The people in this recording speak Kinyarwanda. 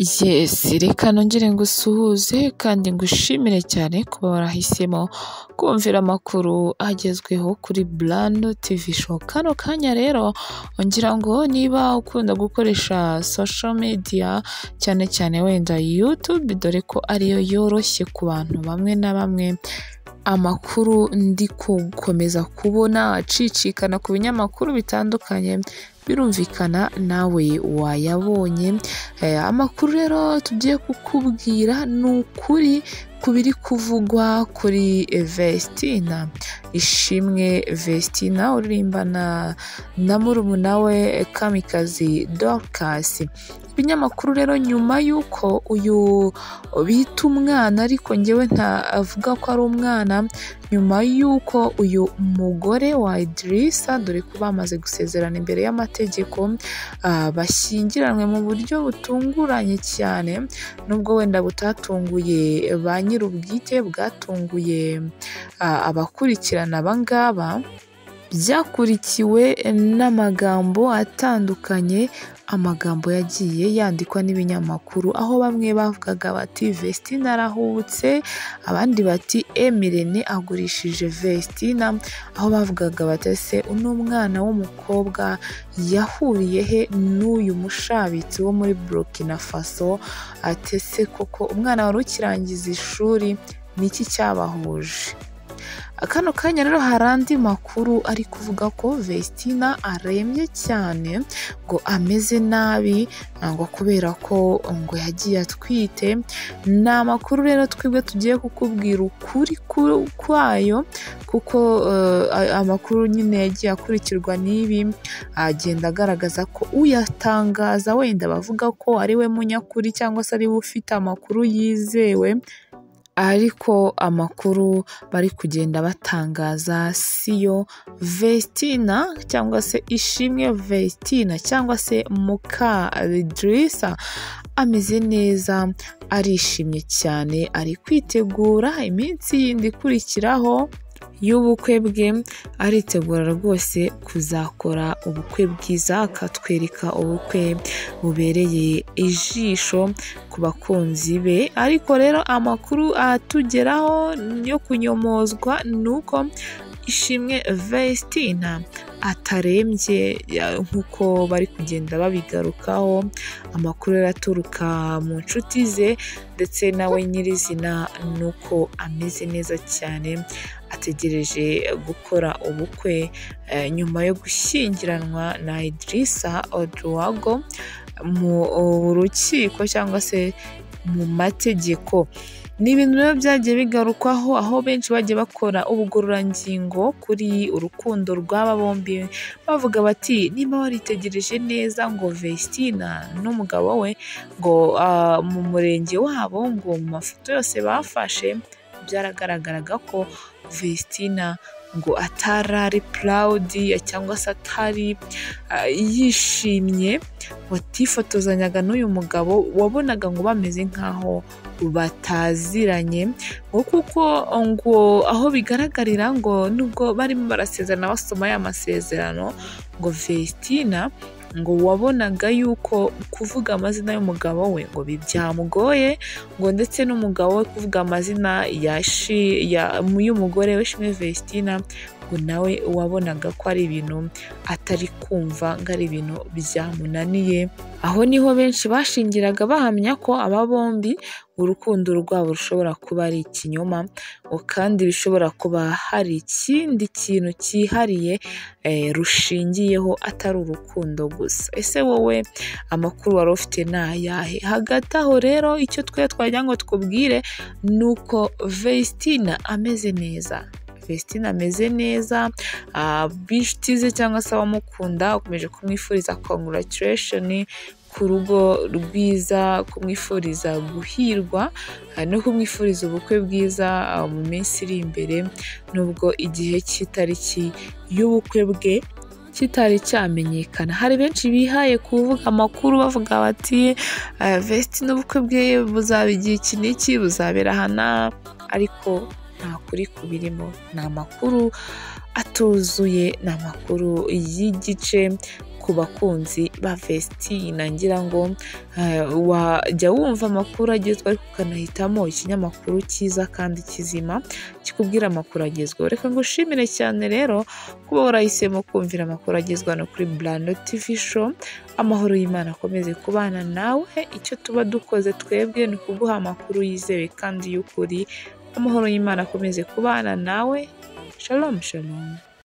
Yes, reka nongere ngusuhuze kandi ngushimire cyane kuba warahisemo kumvira amakuru agezweho kuri Brand TV Show. Kano kanya rero ngira ngo niba ukunda gukoresha social media cyane cyane wenda YouTube, dore ko ariyo yoroshye ku bantu bamwe na bamwe, amakuru ndi gukomeza kubona acicikana ku binyamakuru bitandukanye, birumvikana nawe wayabonye. Amakuru rero tugiye kukubwira ni ukuri ku biri kuvugwa kuri Vestina Ishimwe Vestina uririmbana na murumuna we Kamikazi Dorcas. Ibinyamakuru rero nyuma y'uko uyu bita umwana, ariko njyewe ntavuga ko ari umwana, nyuma y'uko uyu mugore wa Idrissa, dore ko bamaze gusezerana imbere y'amategeko, bashyingiranwe mu buryo butunguranye cyane, nubwo wenda butatunguye ba nyir'ubwite, bwatunguye abakurikirana abangaba, byakurikiwe n'amagambo atandukanye, amagambo yagiye yandikwa n'ibinyamakuru, aho bamwe bavugaga bati Vestina arahubutse, abandi bati Emirene agurishije Vestina, aho bavugaga bati ese uno mwana w'umukobwa yahuriye he n'uyu mushabitsi wo muri Burkina Faso, ati ese koko umwana wari ukirangiza ishuri ni iki cyabahuje? Kano kanya rero hari andi makuru ari kuvuga ko Vestina arembye cyane, ngo ameze nabi, ngo kubera ko ngo yagiye atwite. Ni amakuru rero twebwe tugiye kukubwira ukuri kwayo, kuko amakuru nyine yagiye akurikirwa n'ibi agenda agaragaza ko uyatangaza wenda bavuga ko ari we munyakuri cyangwa se ari we ufite amakuru yizewe, ariko amakuru bari kugenda batangaza siyo. Vestina cyangwa se Ishimwe Vestina cyangwa se muka Idrissa ameze neza, arishimye cyane, ari kwitegura iminsi yindi ikurikiraho y'ubukwe bwe, aritegura rwose kuzakora ubukwe bwiza, akatwereka ubukwe bubereye ijisho ku bakunzi be. Ariko rero amakuru atugeraho yo kunyomozwa ni uko Ishimwe Vestina atarembye nk'uko bari kugenda babigarukaho. Amakuru aturuka mu nshuti ze ndetse nawe nyirizina ni uko ameze neza cyane, ategereje gukora ubukwe nyuma yo gushyingiranwa na Idrissa Oduwago mu rukiko cyangwa se mu mategeko. Ni ibintu rero byagiye bigarukwaho, aho benshi bagiye bakora ubugororangingo kuri urukundo rw'aba bombi, bavuga bati niba waritegereje neza ngo Vestina n'umugabo we ngo mu murenge wabo, ngo mu mafoto yose bafashe byaragaragaraga ko Vestina ngo atari ari proud cyangwa se atari yishimye, watifotozanyaga n'uyu mugabo, wabonaga ngo bameze nk'aho bataziranye, ngo kuko ngo aho bigaragarira ngo nubwo barimo barasezerana basoma ya masezerano, ngo Vestina ngo wabonaga yuko kuvuga amazina y'umugabo we ngo byamugoye, ngo ndetse n'umugabo we kuvuga amazina y'umugore we Ishimwe Vestina, ngo nawe wabonaga ko ari ibintu atari kumva, ngo ari ibintu byamunaniye. Aho niho benshi bashingiraga bahamya ko aba bombi urukundo rwabo rushobora kuba ari ikinyoma, ngo kandi bishobora kuba hari ikindi kintu cyihariye rushingiyeho atari urukundo gusa. Ese wowe amakuru wari ufite ni ayahe? Hagati aho rero icyo twe twagira ngo tukubwire ni uko Vestina ameze neza. Vestina ameze neza, b'inshuti ze cyangwa se abamukunda bakomeje kumwifuriza congratulation ku rugo rwiza, kumwifuriza guhirwa no kumwifuriza ubukwe bwiza mu minsi iri imbere, nubwo igihe cy'itariki y'ubukwe bwe kitari cyamenyekana. Hari benshi bihaye kuvuga amakuru bavuga bati Vestina ubukwe bwe buzaba igihe iki n'iki, buzabera aha n'aha, ariko nta kuri kubirimo, ni amakuru atuzuye, ni amakuru y'igice ku bakunzi ba Vestine. Ngira ngo wajya wumva amakuru agezweho ariko ukanahitamo ikinyamakuru cyiza kandi kizima kikubwira amakuru agezweho. Reka ngushimire cyane rero kuba warahisemo kumvira amakuru agezweho hano kuri Brando TV Show. Amahoro y'Imana akomeze kubana nawe. Icyo tuba dukoze twebwe ni ukuguha amakuru yizewe kandi y'ukuri. Amahoro y'Imana akomeze kubana nawe. Shalom shalom.